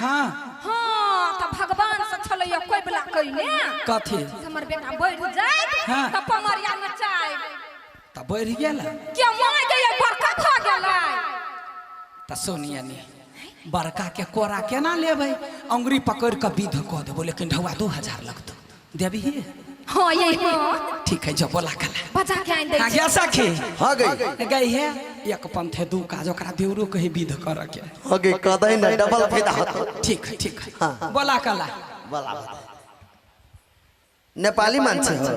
हां हां त भगवान से छलैया कोई बला कइने कथी हमर बेटा बढ़ जाय त पमरिया नचाय त बढ़ गेल के माय गई बड़का भ गेलै त सोनिया ने बड़का के कोरा केना लेबै अंगुरी पकड़ के विध क देबो लेकिन ढौआ 2000 लगतो देबही हां ये हां ठीक है जो बोला कला बजा के आइन दे हां गया सखी हां गई गई है एक पंथे दू काज ओकरा देवरो कही विध कर के हो गई कदई ना डबल फायदा होतो ठीक है ठीक है बोला कला बोला नेपाली मान्छे हो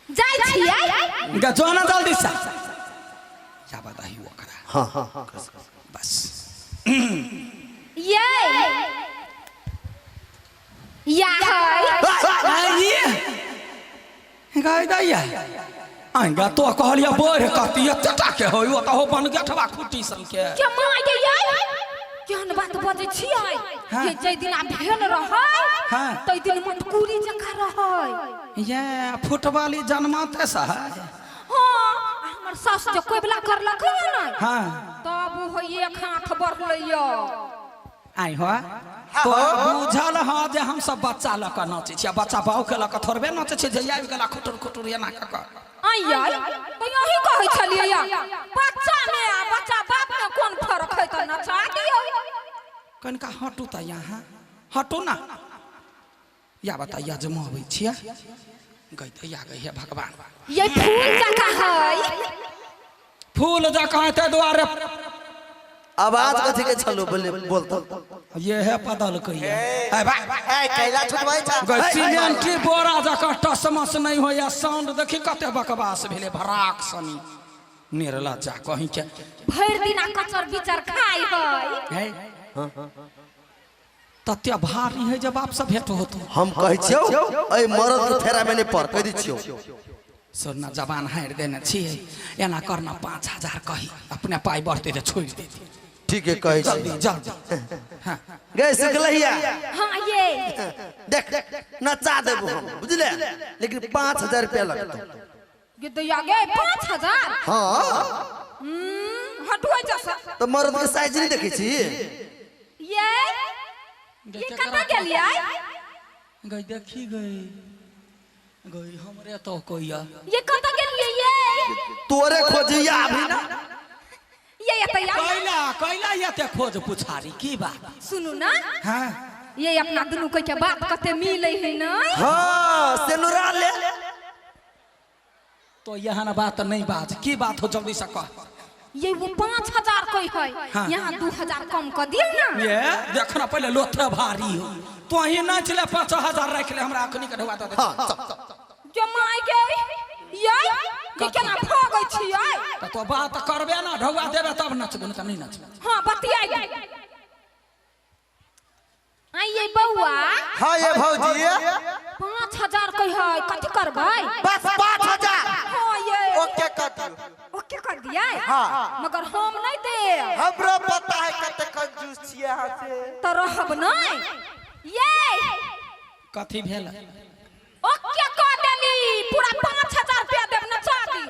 जाय छियै गा जो ना जल्दी सा जा बताही ओकरा हां हां बस ये या है ये गाय दैया आंगा तो कहलिया बढ़ कती एतेटा के होय ओ त हो बन गेठवा खुटी सन के के माय गे ये केहन बात बजै छियै हाँ। ये जै दिन भेल रहै हाँ। तै दिन मटकुरी जकाँ रहै ये फुटबॉली जन्माते सा है हाँ हमर सास जे कोइबला करलक है ने हाँ तब हो एक हाथ बढ़लैया आई हो तो बुझल हँ जे हम सब बच्चा लऽ कऽ नाचै छियै बच्चा बाउ के लऽ कऽ थोड़बे नाचै छियै जे आबि गेला खुटुर खुटुर एना कऽ कऽ आई आई तो यही कहै छलियै या बच्चा में आ बच्चा बाप में कोन फर्क है त नचा दियौ कनिका हटू तऽ यहाँ हटू ना या बताइया जमाबै छियै गई दैया गई है भगवान ये फूल जकाँ है फूल जकाँ है ताहि दुआरे आवाज कथी के छलो बोले बोलतो ये है पदल कहिया ए बा ए कैला छुटबै छ गई सीमेंटी बोरा जकाँ टसमस नहि होइया साउंड देखी कते बकवास भेलै भराक सनी निरला जा कहीं के भरि दिना कचर बिचर खाइ है है तते भारी है जब बाप से भेंट होतो हम कहै छियौ एहि मरद के फेरा में नहीं पर कहि दै छियौ सोना जबान हारि देने छियै एना करना 5000 कही अपने पाई बढ़ते तऽ छोड़ि देती ठीक है कहै छी जल्दी जल्दी हाँ गए सिखलहिया हाँ ये देख नचा देबो हम बुझले लेकिन 5000 रुपया लगतो गे दैया गे 5000 हाँ हटुआ जैसा तो मरद के साइज नहीं देखै छी ये ये कतऽ गेलियै गई देखी गई गई हमरे तो कोइया ये कतऽ गेलियै ये तोरे खोजिया अभी ना ये एतऽ आउ। कैला कैला एते खोज पुछारी की बात सुनू ना हाँ ये अपना दुनू कोई के बात कते मिलै है ना हाँ सेनुरा ले तो यहाँ ना बात नहीं बात की बात हो जल्दी से कह ये वो 5000 कोई है हाँ। यहाँ 2000 कम कर दियौ ना ये देखना पहले लोथे भारी हो तो ही नाच ले 5000 रख ले हमरा अखनी के ढुआ दे हाँ चल जो my गे ये ये केना भागै छियै तो बात करबे ना ढुआ देबे तब नचबे नहीं त नहीं नचबे हाँ बतियाइ आइए बउआ हाँ ये भौजी 5000 कोई है कथी करबै बस 5000 हाँ ये ओके कर दियो ओके कर दिया हाँ। मगर हम नहीं दे हमरो पता है कते कंजूस छियै अहाँ से तो रहब नहीं ये कथी भेल ओके कर देली पूरा 5000 रुपया देब नचा दी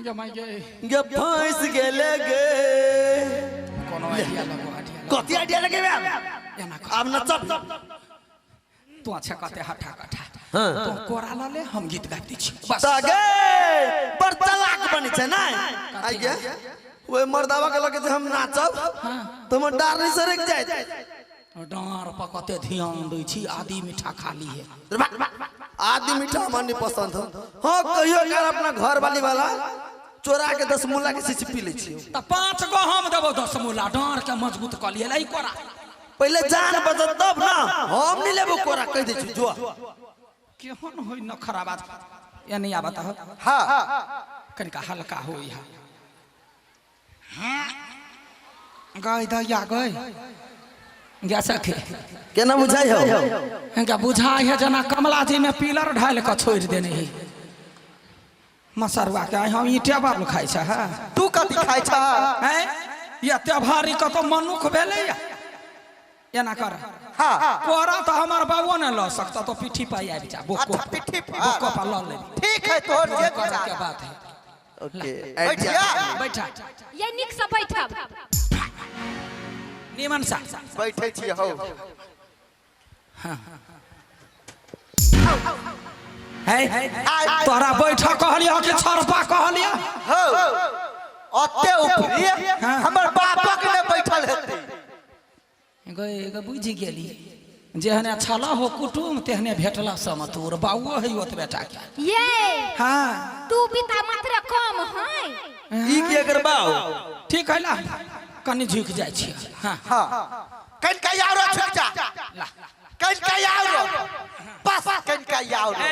गे my गे गे फंस गेले गे कोनो आइडिया लगो आइडिया कथी आइडिया लगेबे आब एना कर आब नचब तू अच्छा कते हठा कठा हाँ। तो कोरा ल ले हम गीत गाबि दै छी बस त गे बड़ चालाक बनै छै नै आइ गे ओहि मर्दावा के लगे जे हम नाचब तऽ हमर डार नहीं सरक जायत डाँर पर कते ध्यान दै छी आदि मीठा खाली है आदि मीठा हमरा नहीं पसंद हो हाँ कहियो काल अपना घर वाली वाला चोरा के 10 मुला के शीशी पी लै छियै तऽ 5 गो हम देबो 10 मुला डाँर के मजबूत कऽ लियै लै कोरा पहिले जान बचत तब ना हम नहीं लेबो कोरा कहि दै छी जो केहन होई नखरा बात या नहीं आवत हो हाँ कनिका हल्का हो यहाँ गई दैया गई जा सके केना बुझाइ हो इनका बुझाइ है जेना कमला जी में पिलर ढालि कऽ छोड़ि देने है मसरुआ के आइ हम ईटे बालू खाइ छै हँ तू कथी खाइ छ हैं एते भारी कतौ मनुख भेलैया एना कर हाँ कोरा तो हमार बाबो ने ल सकता तो पीठी पर आबि जा बोको अच्छा, पीठी पर। बोको पर ल लेबी ठीक है तोहर जे करे के बात है ओके बैठिया बैठा ये निक से बैठब निमन सा बैठे छी हो। है तोरा बैठा कहलियो कि छरपा कहलियो? हो ओते ऊपरी हमर बापक ने बैठल हेतै। गए गए बुझि गेली जेहने छला हो कुटुम तेहने भेटला समतूर बाबुओ है ओतबे टा के। ये हाँ तू बिता मात्र कम है। ई के एकर बाऊ ठीक है ला कनी झुक जाइ छी। हाँ हां कन का यारो झुक जा ला कन का यारो बस कन का यारो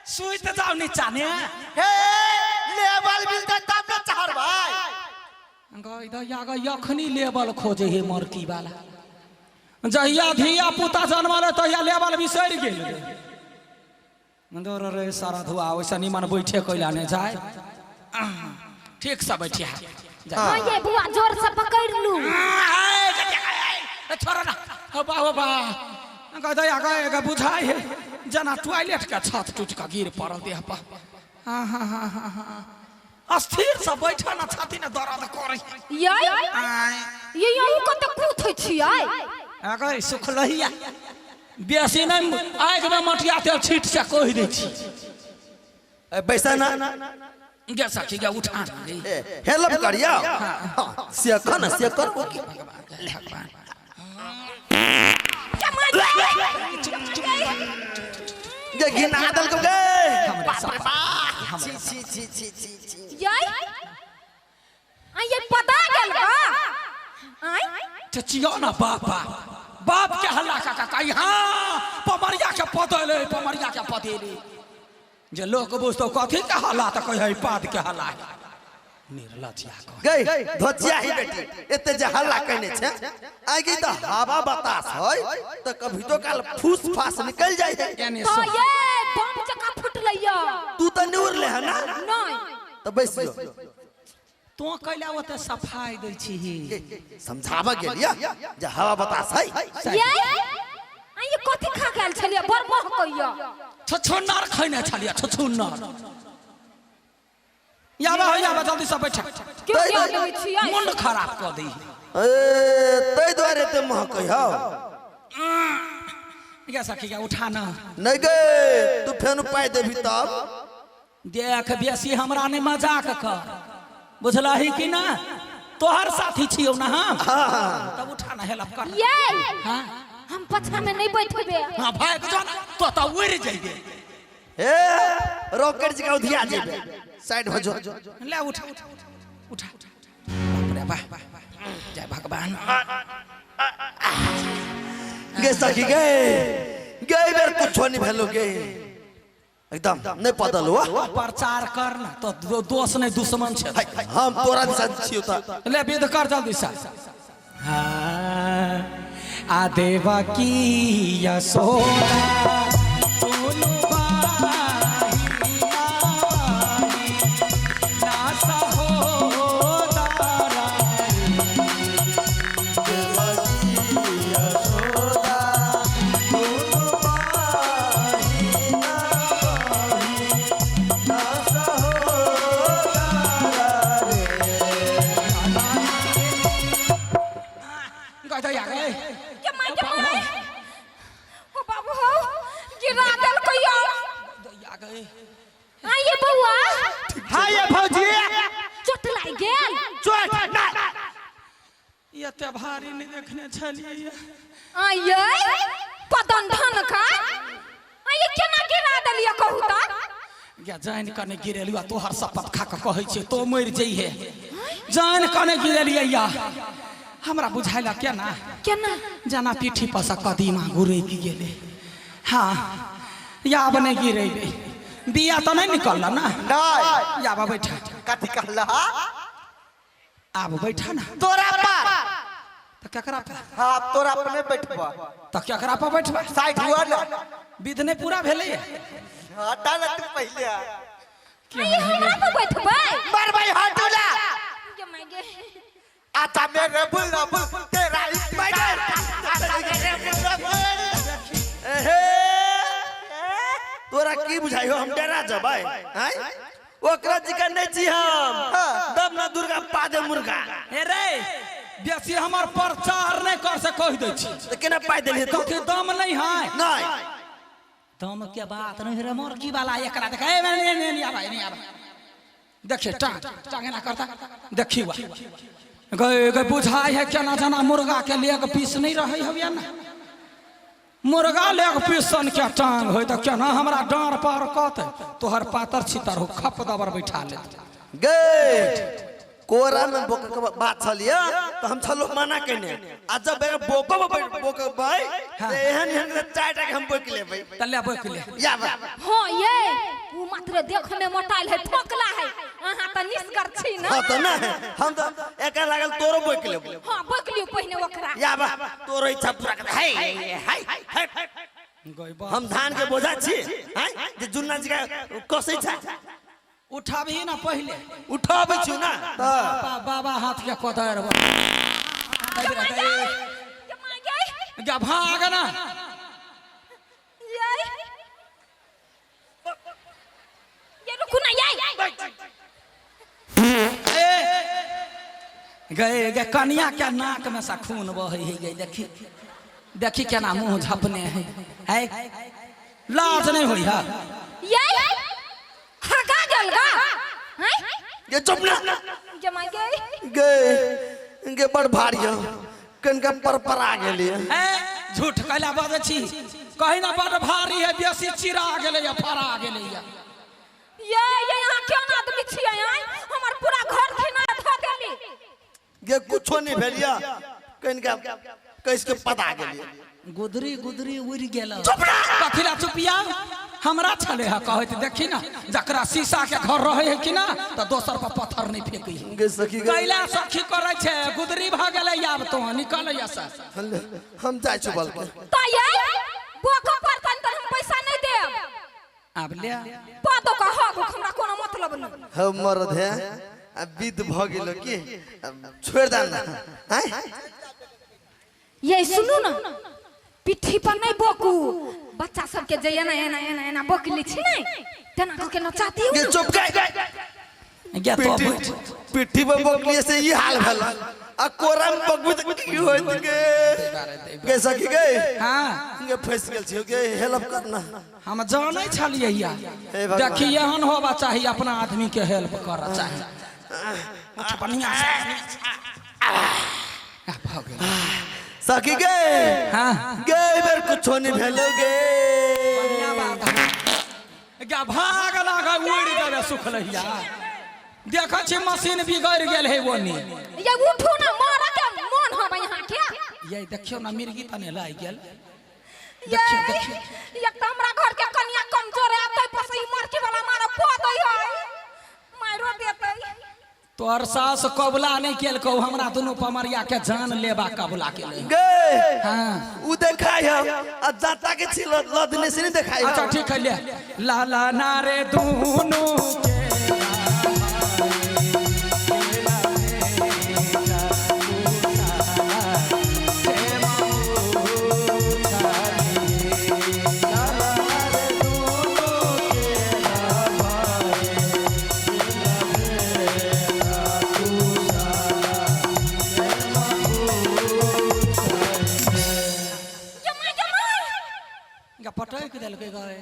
सुइत जाओ नीचा ने हे लेवल मिलतै तब न चहर भाई। गई दैया गई अखनी लेवल खोजे हे मरकी वाला जहिया धिया पुता जन्मल तहिया लेवल बिसरि गेल दौड़ रे सारा धुआ वैसा निमन बैठे कैला ने जाए। ठीक से बैठिया। हाँ ये बुआ जोर से पकड़ लू। छोड़ ना हो बा हो बा गई दैया गई गई बुझाई है जना टॉयलेट के छत टूट के गिर पड़ल देह पर। हाँ हाँ हाँ हाँ हाँ अस्थिर से बैठा ना छाती ने दर्द करे। ये ये यही कत कूथै छियै? अगर सुखलहिया बेसी नहीं आगि में मटिया तेल छीट से कहि दै छी। बैसा ना गे सखी गे उठा ना गे। हेल्प करिया। हां से कर ना से कर। भगवान गे गिना दल के गे। छी छी छी छी छी छी ये आ ये पता गेल बा आय चचियो ना बापा बाप के हल्ला का का हां पमरिया के पदेले पमरिया के पदेले जे लोग बुझतो कथी के हल्ला त कहै पाद के हल्ला निर्लज्जिया कह गई धोचिया ही बेटी एते जे हल्ला कहने छे आइ गई त हवा बतास है त कभी तो काल फूस फास निकल जाय है। यानी तो ये बम जका फुटलैया। तू त नूर ले है ना? नहीं त बैस जो तो कैला ओते सफाई दै छी समझावा गेलिया जे हवा बतास है। ये आ ये कथी खा गेल छलिया बड़ महकैया? छछुन्नर खैने छलिया छछुन्नर। याबा हो याबा जल्दी से बैठा। क्यों क्यों लेबै छियै? मुंड खराब क दी। ए तै दुआरे ते महकै हौ। गे सखी गे उठा ना। नहीं गे तू फेन पाइ देबी तब। देख बेसी हमरा ने मजाक कर बुझलही कि ना? तोहर साथी छियौ ना हम। तब उठा ना हेल्प कर। ये हां हम पछा में नहीं बैठबे। हां भाग जो ना तो त उड़ जइबे। ए रॉकेट जका उधिया जेबे साइड हो जो। ले उठा उठा बाप रे बाप जय भगवान। गे सखी गे गे बेर कुछो नहीं भेलो गे एकदम नहीं पदल हुआ। प्रचार कर ना तो दोस्त नहीं दुश्मन छे। हम तोरा दिशा छियो त ले विध कर जल्दी से। हां आ देवा की यशोदा दोनों बाही ना सहोदरा देवा की यशोदा दोनों बाही ना सहोदरा रे। गई गई के माय के माय ओ बाबू हो गिरा देल कहियो। दैया गई। आ ये बउआ। हां ये भौजी चोट लागि गेल? चोट ना एते भारी नहीं देखने छलियै। आ ये पदन धन का आ ये केना गिरा देलियै कहू त? गे जान कने गिरेलियो तोहर शपथ खा के कहै छियै तो मरि जइहे। जान कने गिरेलियै या हमरा बुझाइला केना केना जना पीठी पर से कदीमा गुरकि गेलै। हाँ याब नहीं गिरेबै बिया तो नहीं निकलल ना? नहीं याब बैठा। कथी कहला? आब बैठा ना तोरा पर त केकरा पर? हां तोरा पर नहीं बैठबा। त केकरा पर बैठबा? साइड हुआ ना विध नहीं पूरा भेलै। हटा ना तू पहले। ये हमरा पर बैठबै? मर भाई हटू ना। के माय गे आता मेरे बुलबुल तेरा इंतजार आता मेरे बुलबुल। एहे तोरा की बुझाइयो हम डरा जबै हैं? ओकरा जिका नहीं छी हम तब ना दुर्गा पादे मुर्गा। हे रे बेसी हमर प्रचार नहि कर से कहि दै छी। तऽ केना पाइ देलियै तू? कथी दम नहि है? नहि। दम के बात नहीं रे, मोर की वाला एकरा देख। ए नहीं नहीं नहीं आबा, नहीं आबा। देखिए टांग टांग एना करता, देखी वा गए गए बुझाई है केना जाना मुर्गा के लेग पीस नहीं रहे हविया ना, मुर्गा लेग पीस सन के टांग होय त केना हमरा डांर पर कत तोहर पातर छितर हो खप दबर बैठा लेत। गे कोरा में बोक के बात छलिए त हम छलो मना केने, आ जब एगो बोको बोकबै त एहन एहन के चारि टा के हम बोक लेबै। त ले बोक ले। या बा। हां ये उ मात्र देख में मोटाइल है, फोकला है, अहाँ त निष्कर छी ना। हां त ना, हम त एका लागल तोरो बोक लेबै। हां बोक लियो पहिने ओकरा। या बा, तोरो इच्छा पूरा कर। हे हे हे हम धान के बोझा छी हैं जे जुन्ना जी के कसै छ। उठाबही ना पहिले। उठाबै छु ना। बाबा बाबा हाथ के कोदार गा भाग ना। ये रुकू ना ये। गए गए कनिया के नाक में सा खून बहे है गई, देखी देखी केना मुंह झपने है, है लाज नहीं होई है। ये हगा गेल गा हैं ये चुप ना जमा गए गे गे बड़ भारी हो कनका पर पर आ गेली। ए झूठ कैला बाजै छी, कहीं ना बड़ भारी है, बेसी चिरा गेलै या फरा गेलै या। ये यहाँ केहन आदमी छियै आँय, हमर पूरा घर घिना धऽ देली। गे कुछो नहीं भेलिया, कनका कैस के पता गेली। गुदरी गुदरी उड़ि गेल। कथिला चुपिया हमरा छले है कहैत, देखी ना जकरा शीशा के घर रहे है कि ना त दोसर पर पत्थर नहीं फेंकै है। गे सखी गे कैला सखी करै छै, गुदरी भ गेलै आब तो निकल से। हम जाइ छु बल के। त ये बोको पड़तन त हम पैसा नहीं देब। आब ले पातो का हक हमरा कोनो मतलब नहीं। हम मरद है आ विध भ गेलो की छोड़ दे ना हैं। ये सुनू ना, पिट्ठी पर नहीं बोकू, बच्चा सबके जे एना एना एना एना बोक लै छी नै तेना कऽ के नचाती हो। गे चुप गए गे तो बैठ। पिट्ठी पर बोकलिए से ई हाल भेल, आ कोरा में बोकबी त की होइत गे। गे सखी गे। हां गे फंस गेल छी गे, हेल्प करना। हम जानै छलियै या, देखी एहन होबा चाही, अपना आदमी के हेल्प करऽ चाही। उठ बढ़िया से आ भऽ गेल सखी गे। हां गे बेर कुछो नहीं भेलो गे। बढ़िया बात है गे, भाग लागे उड़ि गेलै सुखलहिया। देखै छी मशीन बिगड़ि गेल है ओनी। ये उठू ना, मारऽ के मन हब यहाँ के। ये देखियौ ना मिर्गी तने लागि गेल। ये एक त हमरा घर के कनिया कमजोर है, तै पर से ई मरकी वाला मारऽ पदै है, मारो देतै। तोहर सास कबुला नहीं केलकौ हमरा दुनू पमरिया के जान लेबा कबुला केलै गे। हां उ देखाय हम आ जाता के छी लदने से नहीं देखाय। अच्छा ठीक है ले। लाला ना रे दुनू के पटक देलकै गए।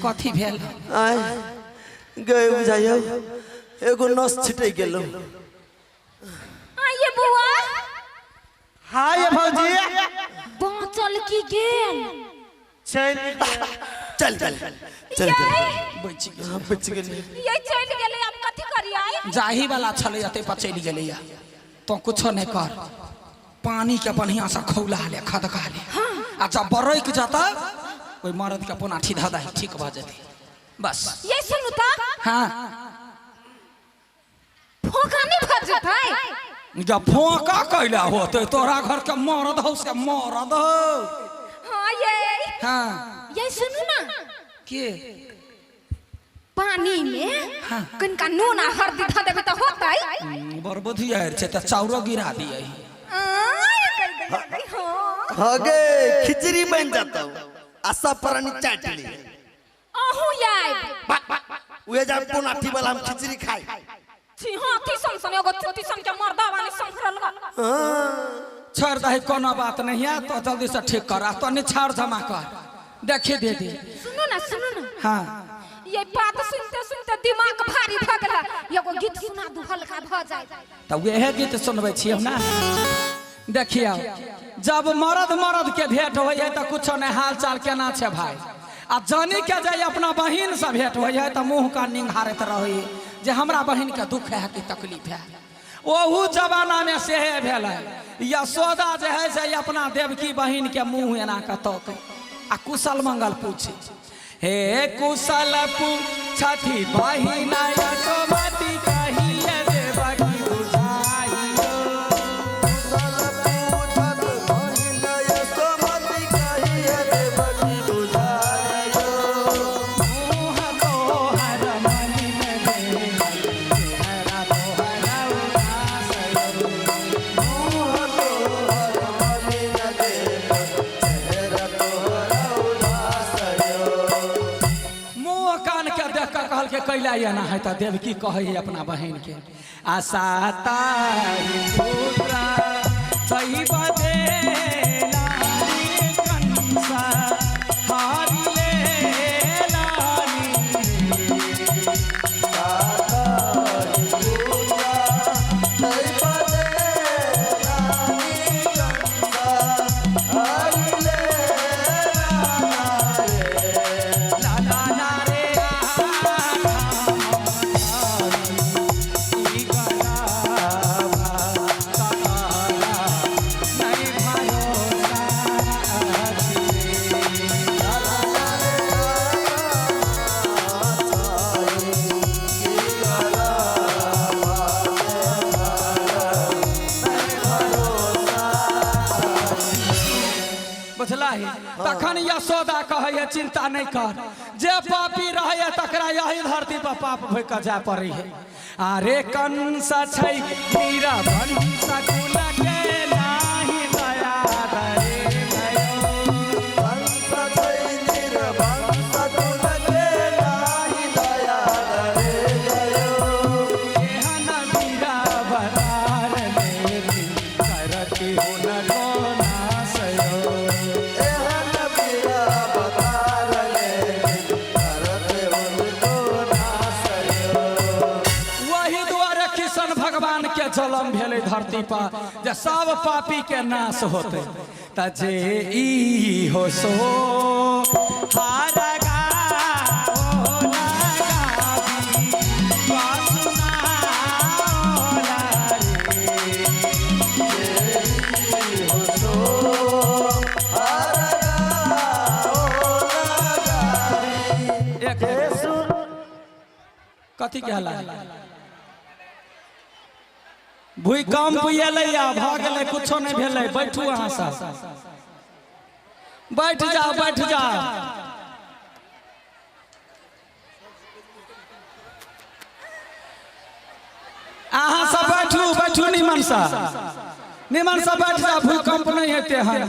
कथी भेल? आय गए बुझाइयो एगो नस छिटै गेलो। आइए बुआ। हां ये भौजी बाँचल की गेल? चल चल चल चल बचि गेल, बचि गेल। ये चल गेलै, आब कथी करियै? जाही वाला छलै एते पर चलि गेलैया। तो कुछो नहीं कर, पानी के बढ़िया से खौला ले, खदका ले। हाँ। आ जब बरक जाता कोई मर्द के पोनाठी धऽ दही, ठीक भऽ जेतै बस। ये सुनू त। हाँ फोका नहीं भऽ जेतै? जब फोका कैला होतै तोरा घर के मरद हौ से मरद हौ। हाँ ये। हाँ ये सुनू ना के पानी में हाँ। कनिका नून आ हरदी धऽ देबै त होतै? बड़ बुधियार छै त चाउरो गिरा दियै। हाँ गे खिचड़ी बन जाता आ सब प्राणी चाट ली। अहूँ आयब। उहे जा पोनाठी वाला हम खिचड़ी खाई। छी हाथी सन सन एगो चुट्टी सन के मर्दा वाली संभरल बा। छोड़ दही, कोनो बात नहीं है, तो जल्दी से ठीक कर आ तो निछाड़ जमा कर। देखी दीदी। सुनू ना, सुनू ना। हाँ। ये बात सुनते सुनते दिमाग भारी भ गेल। एगो गीत सुना दू, हल्का भ जाए। तो वह गीत सुनबै छियै ना। देखियौ, जब मर्द मर्द के भेंट होइ है तो कुछो नहीं, हाल चाल केना छै भाई। आ जानी के जाय अपना बहिन से भेंट होइ है तो मुँह का निंघारैत रहै जे हमरा बहिन के दुख है कि तकलीफ है। ओहू जमाना में सेहे भेल है। यशोदा जे है से अपना देवकी बहिन के मुँह एना के तक आ कुशल मंगल पूछे, हे कुशल पूछथि बहिना यशोमती कहिए देवकी बुझाइयो। कुशल पूछत बहिन यशोमती कहिए देवकी बुझाइयो। मुँह तोहर मलिन देखल, चेहरा तोहर उदास यो। मुँह तोहर मलिन देखल, चेहरा तोहर उदास यो। मुँह कान के देख कऽ कहलकै कैला एना है। तऽ देवकी कहै है अपना बहिन के, आशा ताहि पुत्र दैव देला कंसा हारि लेलानी। दैव देलानी कंसा हरि लेलानी रे। लाला ना रे ई गलावा तकारा नहीं भरोसा अछि रे। बुझलही? तखन यशोदा कहै चिंता नहीं कर, जे पापी रहे तकरा यही धरती पर पाप भऽ कऽ जाय पड़ै है। अरे कंस छै वीरवंश कुल के नाही दया दरे गयो। कंस छै निरवंश कुल के नाही दया दरे गयो। एहन वीरावतार लेती करती हुनको नाश यो। एहन वीरावतार लेती करत हुनको नाश यो। वही दुआरे किशन भगवान के जन्म भेलै धरती पर जे सब पापी के नाश होते। त जे ई हो सो हार गाओ लगाबी, वा सुनाओला रे। हो सो हर गाओ लगाबी। एक के सुन कथी कहला? भूकंप एलै आ भऽ गेलै, कुछो नहि भेलै। बैठू अहाँ सब, बैठ जाओ, बैठ जाओ। अहाँ सब बैठू, बैठू निमन से, निमन से बैठ जाओ। भूकंप नहीं हेतै हन।